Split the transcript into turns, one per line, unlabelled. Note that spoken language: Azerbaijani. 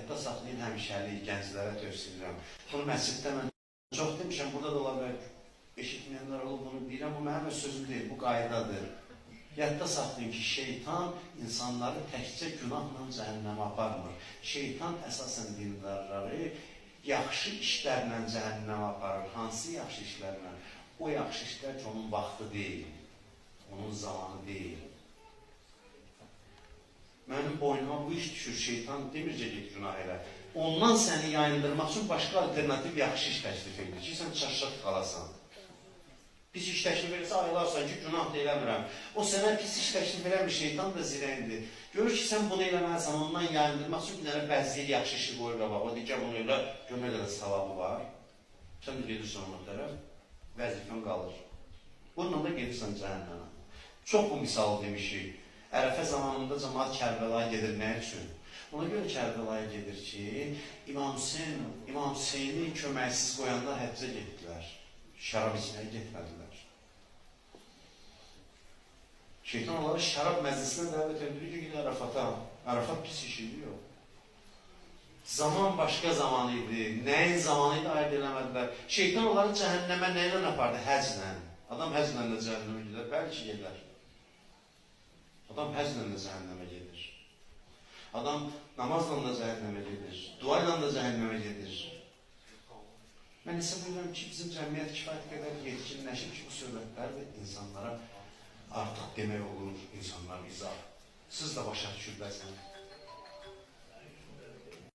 Yadda saxlayın həmişəlik, gənclərə tövsiyə edirəm. Bunu məsciddə mən çox demişəm, burada da ola bilər, eşitməyənlər olub bunu deyirəm, bu mənim öz sözüm deyil, bu qaydadır. Yadda saxlayın ki, şeytan insanları təkcə günahla cəhənnəmə aparmır. Şeytan əsasən dindarları yaxşı işlərlə cəhənnəmə aparır. Hansı yaxşı işlərlə? O yaxşı işlər ki, onun vaxtı deyil, onun zamanı deyil. Mənim boynuma bu iş düşür, şeytan demir ki, get günah elə. Ondan səni yayındırmaq üçün başqa alternativ yaxşı iş təklif edir ki, sən çaşıb qalasan. Pis iş təklif eləsə ayılarsan ki, günah da eləmirəm. O sənə pis iş təklif eləmir, şeytan da zirəkdir. Görür ki, sən bunu eləməlisən, ondan yayındırmaq üçün bir dənə bəziyir yaxşı işi qoyur qabağa. O deyir ki, bunu elə, gör nə qədər savabı var. Sən də gedirsən ona tərəf, vəzifən qalır. Bununla da gedirsən cəhənnəmə. Çox bu misalı demişik. Ərəfə zamanında cəmaat Kərbəlaya gedir nə üçün? Ona görə Kərbəlaya gedir ki, İmam Hüseyni köməksiz qoyanlar həccə getdilər. Şərab içməyə getmədilər. Şeytan onları şərab məclisinə dəvət edir ki, gidin Ərəfata. Ərəfat pis iş idi, yox. Zaman başqa zaman idi, nəyin zamanı idi, ayırt eləmədilər. Şeytan onları cəhənnəmə nə ilə apardı? Həclə. Adam həclə də cəhənnəmə gedər, bəlkə gedər. Adam həclə də cəhənnəmə gedir. Adam namazla da cəhənnəmə gedir, dua ilə də cəhənnəmə gedir. Mən hesab edirəm ki, bizim cəmiyyət kifayət qədər yetkinləşib ki, bu söhbətləri də insanlara artıq demək olur, insanlar izah. Siz də başa düşürlər.